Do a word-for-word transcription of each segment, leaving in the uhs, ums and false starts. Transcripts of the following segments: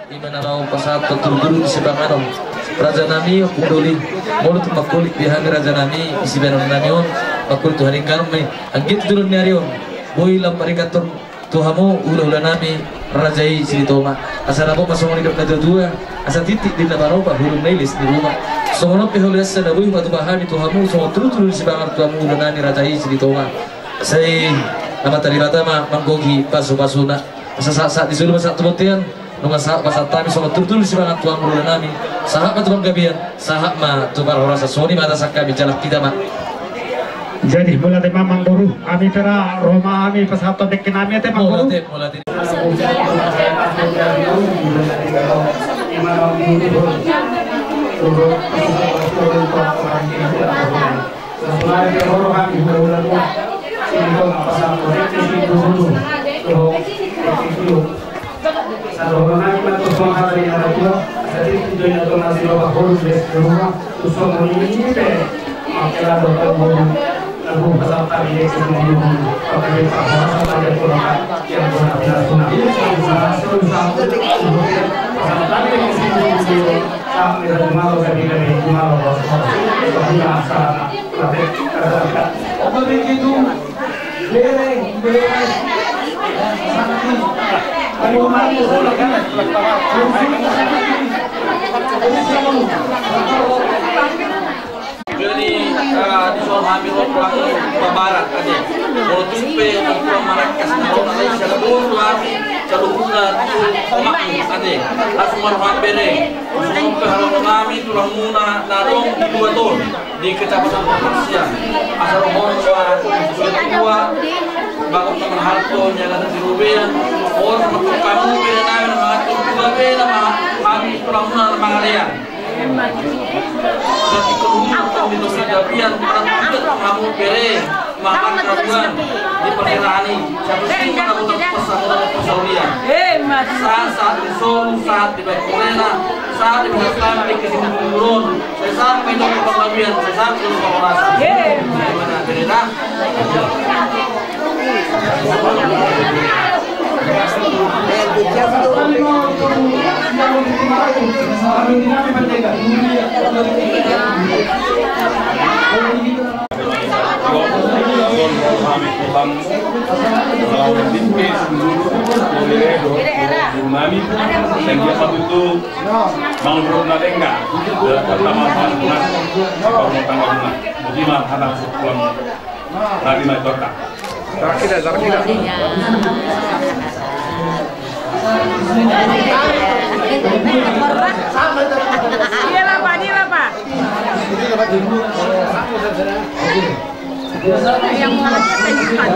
Ima na laho pasahat tu tudu-tudu ni sipanganon. Raja nami, Ompung Doli, molo tung mangkolit di hami raja nami, di sibahenon nami on, mangkolit tu haringganon ma i. Anggiat tu joloan ni ari on, boi lam paringgathon tu hamu hula-hula nami, raja i Silitonga. Asa dapot ma songon nidok na tua-tua, asa tintin di na paroba, hulung na iles ni ruma. Songon on pe holiansa na boi hupatupa hami tu hamu, songon tudu-tudu ni sipanganon tu hamu hula nami, raja i Silitonga. Sai Amanta Debata ma manggohi pasu-pasuna. Asa sahat-sahat ni solu ma sahat tu bontean. Nunga sahat pasahat hami songon tudu-tudu ni sipanganon tu hamu hula nami. Sahat ma tu panggabean, sahat ma tu parhorasan. Songon i ma hata sian hami, jalang hita ma. Jadi mauliate ma amangboru, hami pe ra ro ma hami pasahathon dengke nami, ate amangboru. Mauliate, mauliate. Sahat ma Jadi, eh, di son hami ro tulang Babarat, ate. Molo tung pe tulang Manakkas na ro, ate, saluhutna tu omakmu, ate. Langsung ma roha bere. Songon pe harapan nami, tulangmuna na adong di luat on. Di kecamatan Pangasinan. Asa dohonon ma sude tua, bagot na marhalto, nyala na di robean, olo ma tu hamu bere nami na mangatur tua bere na ma-, hami tulangmuna na mangalean. Jadi keluhur kami tu sida pian, para tujuan hamu bere, mangatur tua, di perkiraan ini, satu sisi na butuh pesan, pesan dia. Sahat-sahat ni solu, sahat di baik korena, sahat di pesan kami, di kesimpulan. Sai sahat ma i tu panggabean, sai sahat ma i tu panghorasan. Ima na bere na. Mangan roti na denggan, pertama-tama, rumah tangga rumah. Bagaimana anak sekolah? Tadi naik kota. Terakhir, terakhir. Dia lah, Pak, dia lah, Pak. Yang mau lagi apa ini, Pak?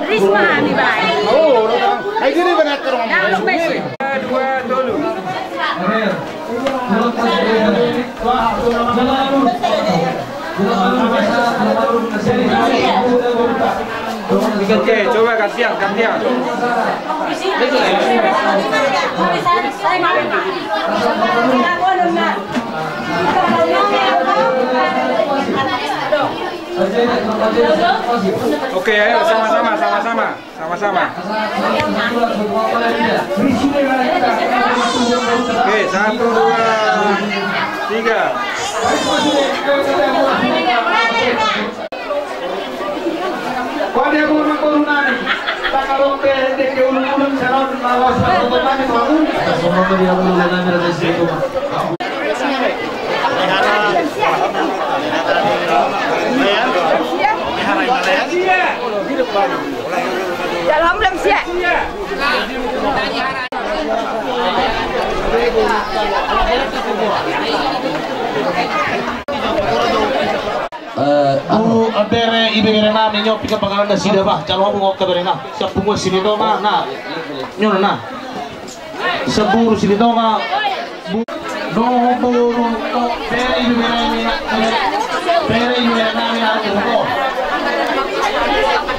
Risma, ini, Pak. Oh, udah, udah. Ayo, gini, benar, ke rumah. Dua, tolu. Oke, coba gantian, gantian. Oke, ayo, sama-sama, sama-sama. Sama-sama. Oke, satu, dua, tiga. Eh, au, bere, ibebere nami, nyo pika pangalaho nasida bah, jalo hamu ngok bere na, siap punguan sini do ma, na, nyo na. Saburu Silitonga. Bu-, no, buru, to, pere, ibu, pere, pere, ibu, pere, nami, nami, to.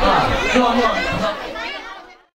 Ah, do, do.